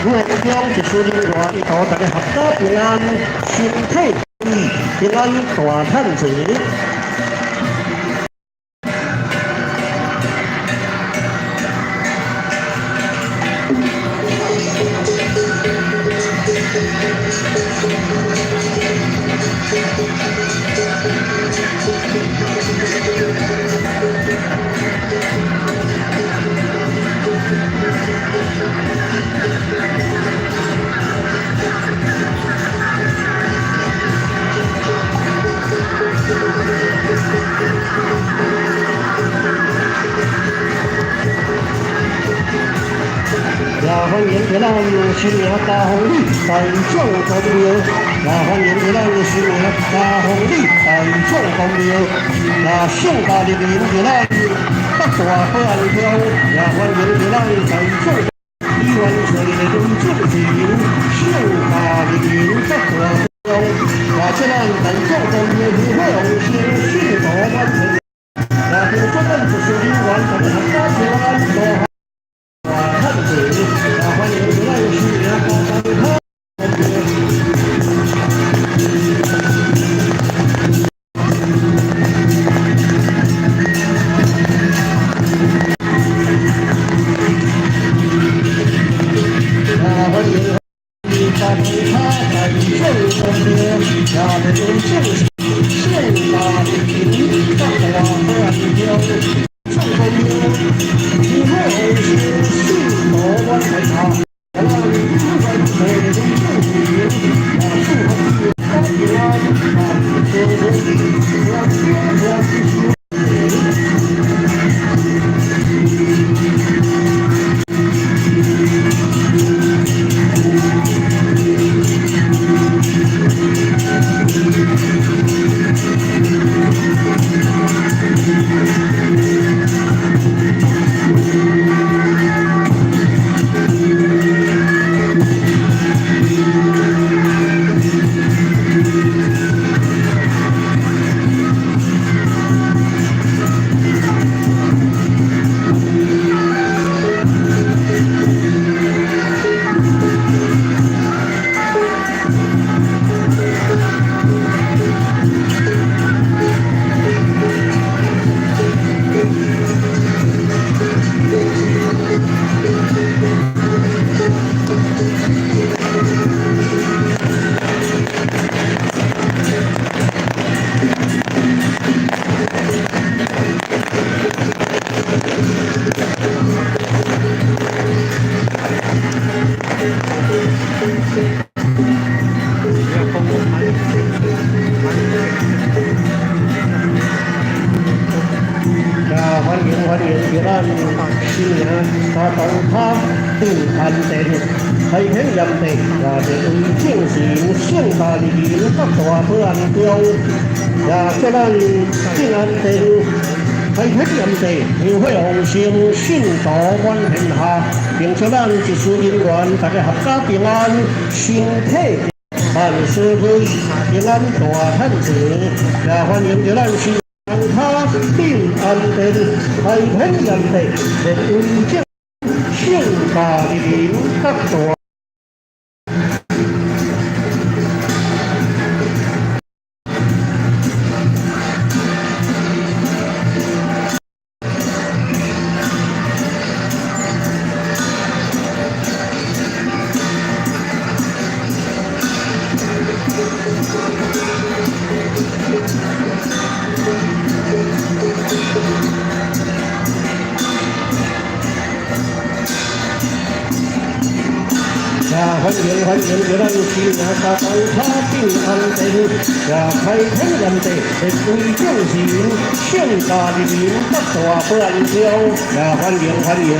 阮將一絲人員祈禱大家合家平安，身體平安大趁錢。也歡迎咱新名嘉豐里大眾公廟，也歡迎咱新名嘉豐里大眾公廟，也聖大日迎咱北大保安鄉，也歡迎咱大眾醫院設立的李正賢，聖大日迎北大鄉，也祝咱大眾公廟香火旺盛，信徒滿天，也祝咱一絲人員大家合家平安，大趁錢。也歡迎咱新名嘉豐里。也歡迎大他大眾公廟，也李正聖大日迎北大保安鄉，眾公廟香火旺盛，信徒滿天下。咱醫院設立李正賢，也祝福大家平安，萬事如意，萬事如意。也歡迎歡迎咱新名嘉東卡鎮安殿，開天驗地，也是為正神聖大日迎北大保安宮，也祝咱鎮安殿開天驗地，香火旺盛，信徒滿天下，並祝咱一絲人員大家合家平安，身體萬事如意，平安大趁錢。也歡迎咱新卡鎮安殿開天驗地，為正聖大日迎北大。也歡迎歡迎咱新名嘉東卡鎮安殿，也開天驗地，為正神聖大日迎北大保安宮，也歡迎歡迎。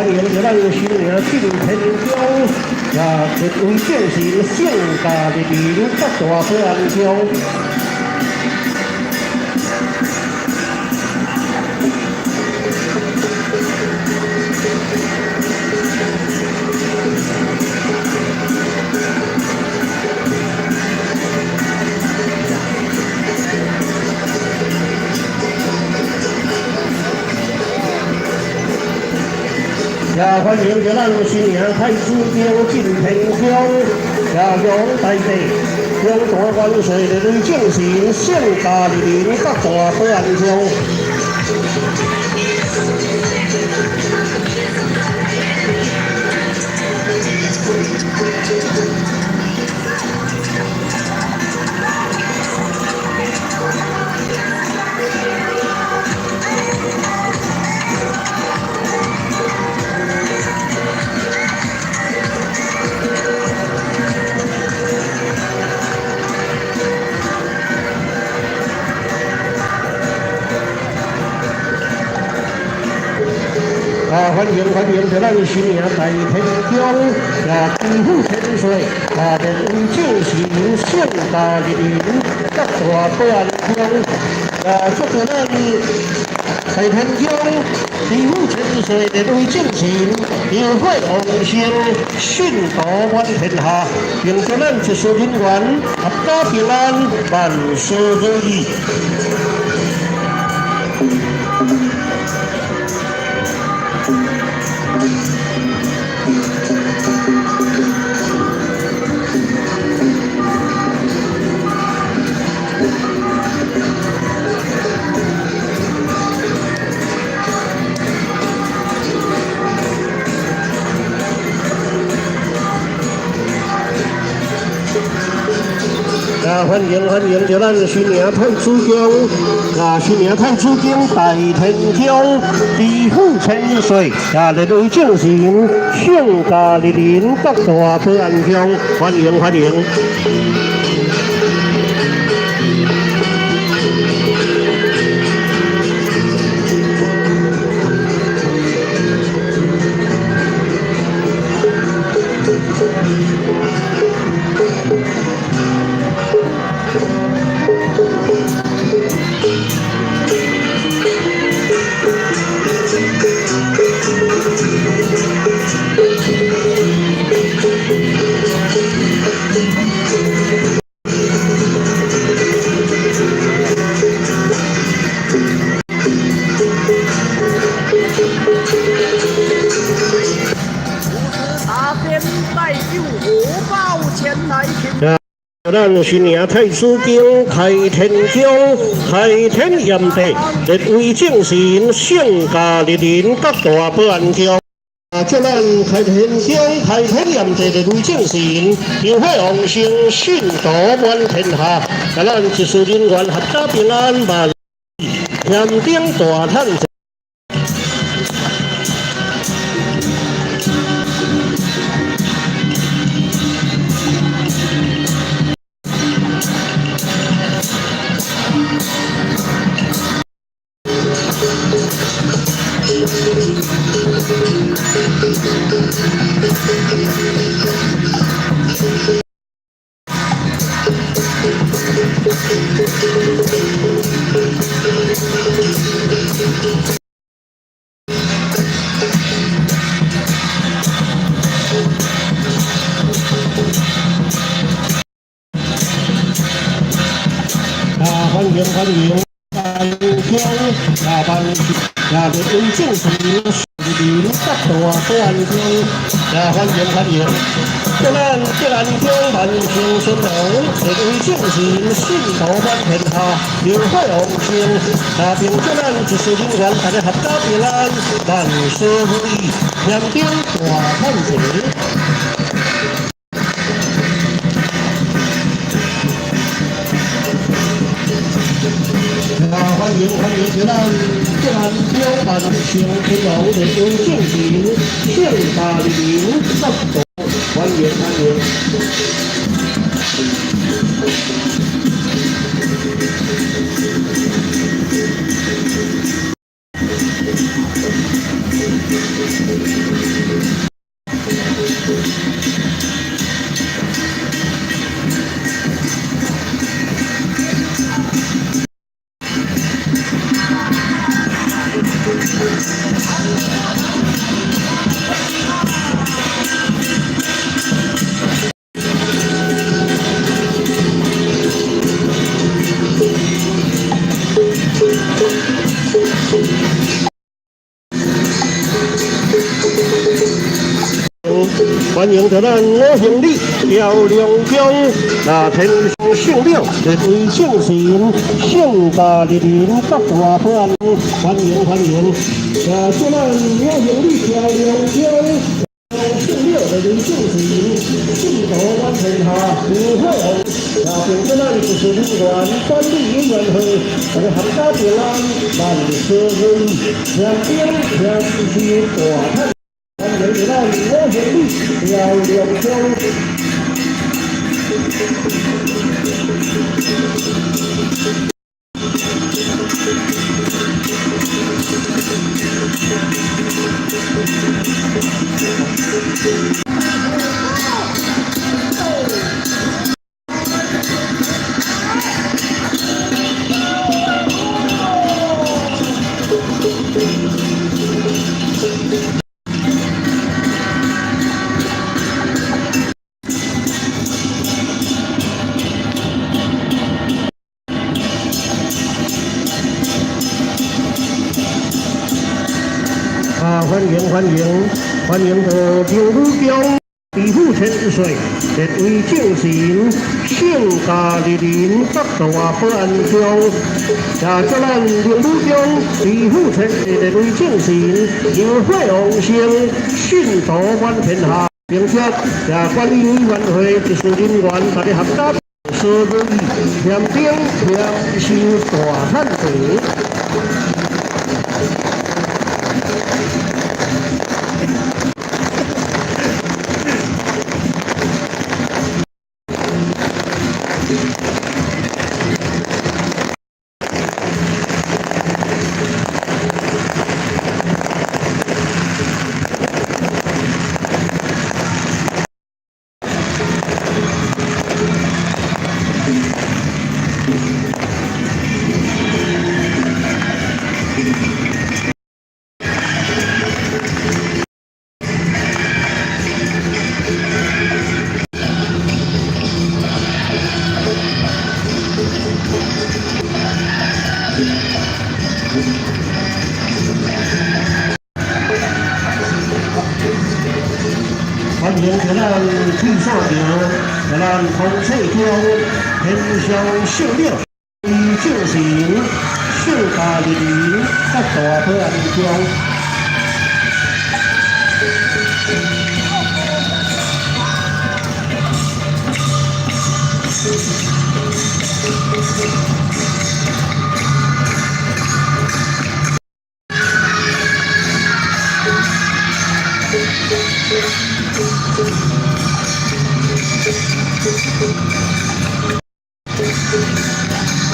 歡迎著咱新娘進天宮，啊，列位眾神聖駕蒞臨，各大保安宮。也歡迎著咱新娘太子宮進天宮，也玉皇大帝、中大元帥列位眾神聖駕蒞臨，各大保安宮。啊，歡迎歡迎，著咱新娘大天宮，啊，知府千歲，啊，列位眾神聖駕蒞臨，各大保安宮，啊，祝著咱大天宮，知府千歲，列位眾神，香火旺盛，信徒滿天下，並祝咱一世人緣，合家平安，萬事如意。啊，歡迎歡迎，著咱新娘太子宮，啊，新娘太子宮大天宮，知府千歲，啊，列位眾神聖駕蒞臨，各大保安宮，歡迎歡迎。大仙帶酒荷包前來請。咱新娘太子宮開天宮，開天驗地，列位眾神聖駕蒞臨，各大保安宮。啊，祝咱開天宮開天驗地，列位眾神香火旺盛，信徒滿天下。啊，咱一世人緣合家平安，萬險頂大趁錢。啊，歡迎歡迎，大鄉啊，萬啊，列位眾神蒞臨，各大保安宮，啊，歡迎歡迎。祝咱吉安鄉萬興順隆，列位眾神信徒滿天下，香火旺盛。啊，並祝咱一世人緣，大家合家平安，萬事如意，險頂大趁錢。啊，歡迎歡迎，祝咱吉安鄉萬興順隆，列位眾神聖駕蒞臨，各大歡迎歡迎。歡迎著咱五行里廖良忠，那天上聖廟，列位聖神，聖駕蒞臨各大保安，歡迎歡迎。啊，祝咱五行里廖良忠，聖廟列位聖神，信徒滿天下，香火旺。啊，並且咱技術人員管理委員會，大家闔家平安，萬事如意，添丁添壽大趁。歡迎咱五行里廖良忠。啊，歡迎歡迎歡迎到劉武強，地府千歲，列位眾神，聖駕蒞臨北大保安宮，也祝咱劉武強地府千歲，列位眾神，香火旺盛，信徒滿天下，並且也管理委員會技術人員，大家闔家事如意，添丁添壽大趁錢。歡迎咱天山橋，咱空氣中天上聖廟，眾神聖駕蒞臨，北大保安宮。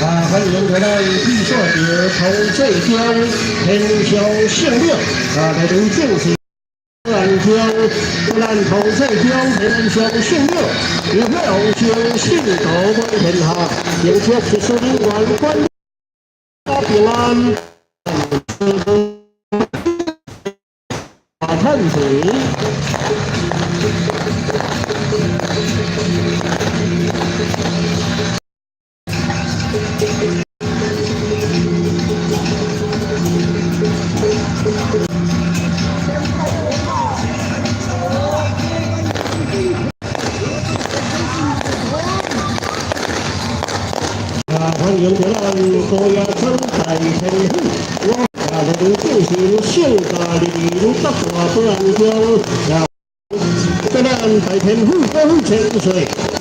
啊，歡迎咱天山橋空氣中天上聖廟，啊，列位眾神安宮，咱空氣中天上聖廟，香火旺盛，信徒滿天下，並且技術人員管理平安，大趁錢。啊，歡迎咱高崖村大天府，我啊，列位眾神聖駕蒞臨北大保安宮，啊，咱大天府保護千歲，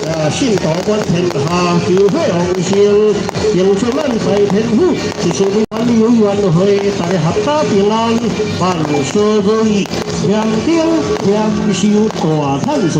啊，信徒滿天下，香火旺盛，迎祝咱大天府技術管理委員會，大家闔家平安，萬事如意，添丁添壽大趁錢。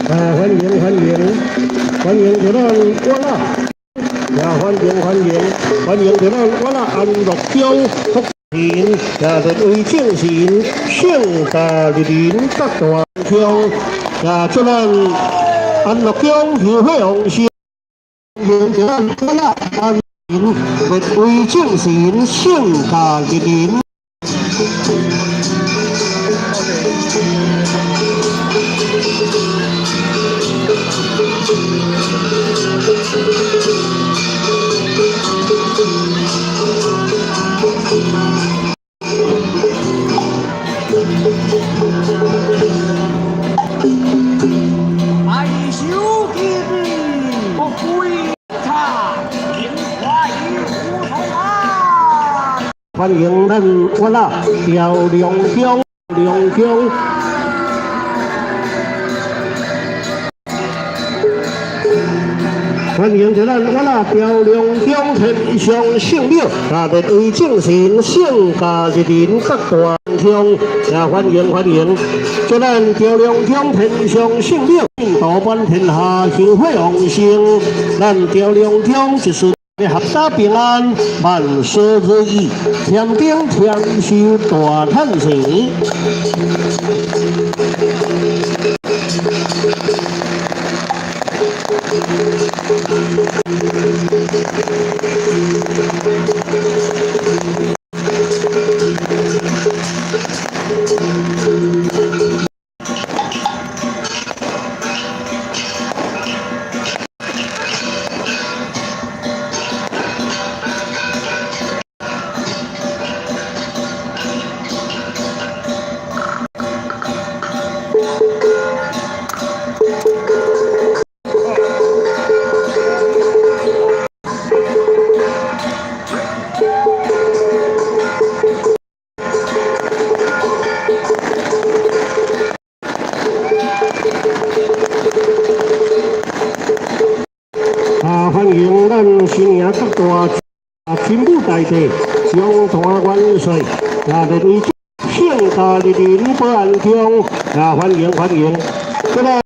啊，歡迎歡迎歡迎著咱我啦，也歡迎歡迎歡迎著咱我啦安樂鄉福田，也熱威正神聖駕蒞臨各大鄉，也祝咱安樂鄉香火旺盛。歡迎著咱我啦安熱威正神聖駕蒞臨。 白首金，不歸茶，蓮花與胡同啊！歡迎咱我啦調良鄉良鄉。歡迎著咱我啦調良鄉天上聖廟，啊，熱威正神聖駕蒞臨各大鄉，也歡迎歡迎，祝咱調良鄉天上聖廟，信徒滿天下，香火旺盛。咱調良鄉就是合家平安，萬事如意，添丁添壽大趁錢。啊，歡迎咱新營各大金武大帝、中團元帥，啊，熱威聖駕蒞臨保安鄉，啊，歡迎歡迎，這個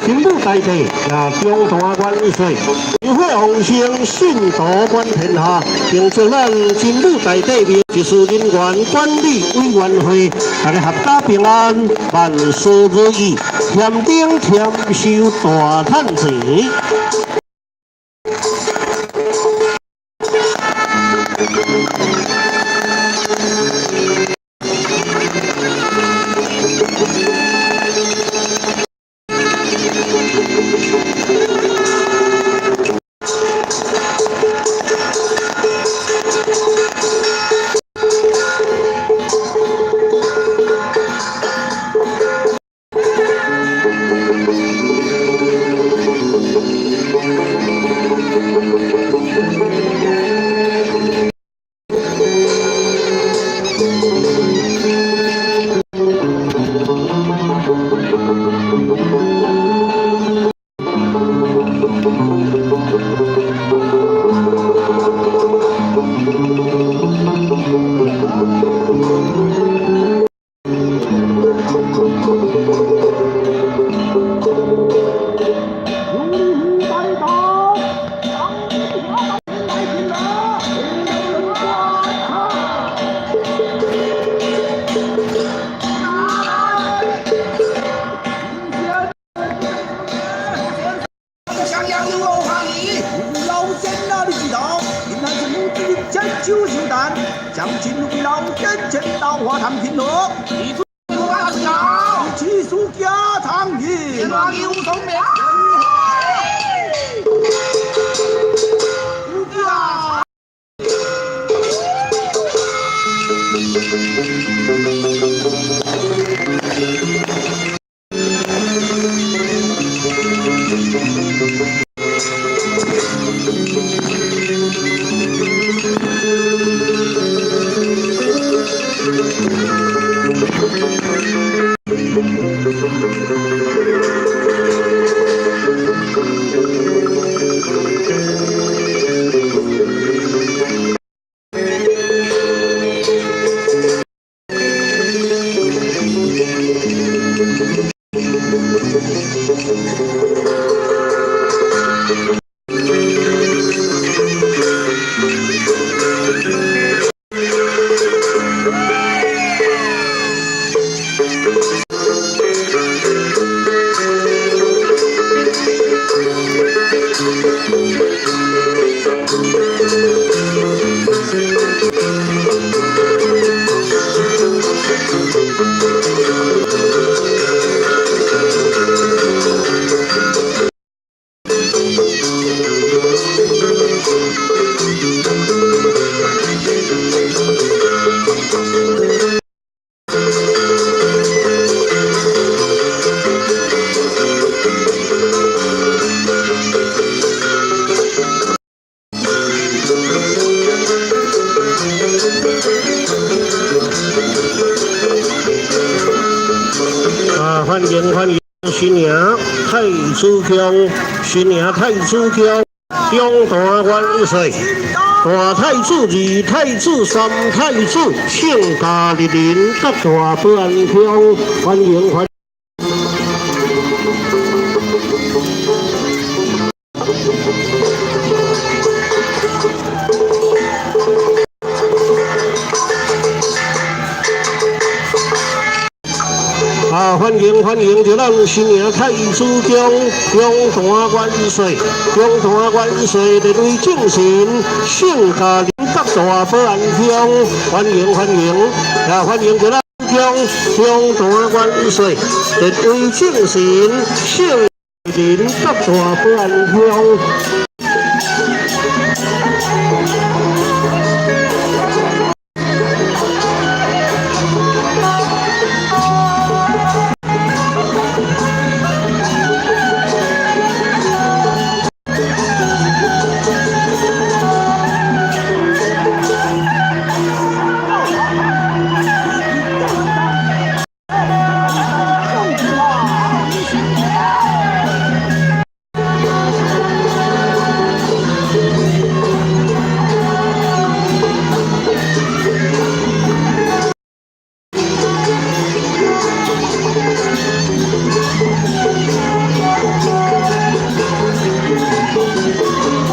金武大帝，啊，中團元帥，香火旺盛，信徒滿天下，並祝咱金武大帝廟技術人員管理委員會，大家合家平安，萬事如意，添丁添壽大趁錢。勇大道，當天來聽啦，人關。將親為老，見錢刀花談平和，一出大笑，一起輸家常贏。哪有聰明？家。啊，歡迎歡迎，新娘太子宮，新娘太子宮，中大元帥，大太子、二太子、三太子，聖駕蒞臨各大保安鄉，歡迎歡。啊，歡迎歡迎！就咱新娘太子宮，中大元帥，中大元帥列位眾神，聖駕臨各大保安鄉，歡迎歡迎！啊，歡迎就咱宮中大元帥列位眾神，聖駕臨各大保安鄉。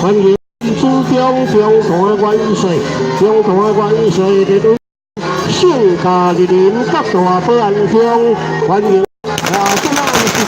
歡迎祖宗中大元帥，中大元帥列位聖駕蒞臨各大保安鄉，歡迎。啊，這咱是。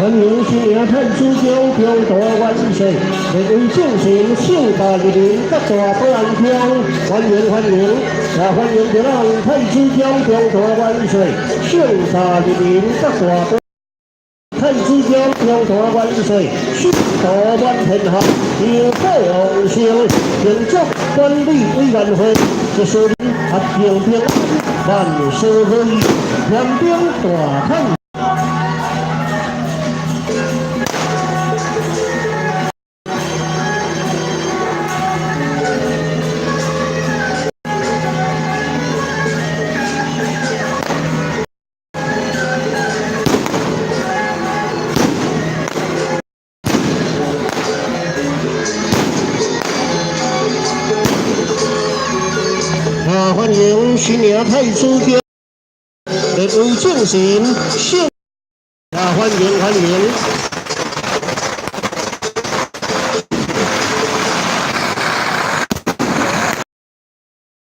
歡迎新娘太子宮中大元帥，列位眾神聖駕蒞臨各大保安鄉，歡迎歡迎，啊歡迎就咱太子宮中大元帥，聖駕蒞臨各大保。太子宮中大元帥，信徒滿天下，香火旺盛，建築管理委員會，祝壽合平平安，萬事如意，天兵大太。新娘太子宫，列位众神圣啊，歡迎歡迎。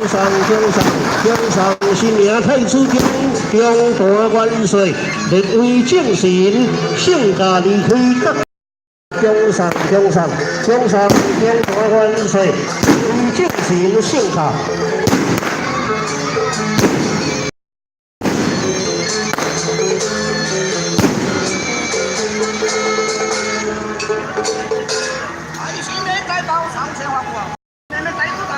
上上上上上新娘太子宮，中大元帥，列位眾神聖駕離開。中上中上中上中大元帥，列位眾神聖駕。哎，新年再到上千万户，你們帶不到。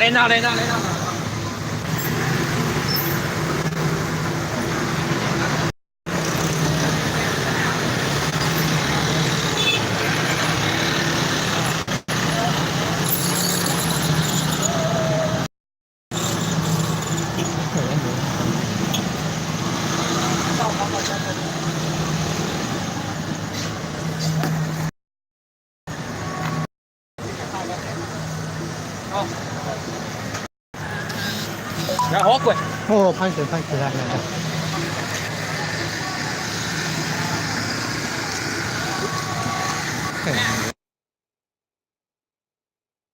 來啦來啦來啦！來好貴。哦，歹勢歹勢，來來來。嘿。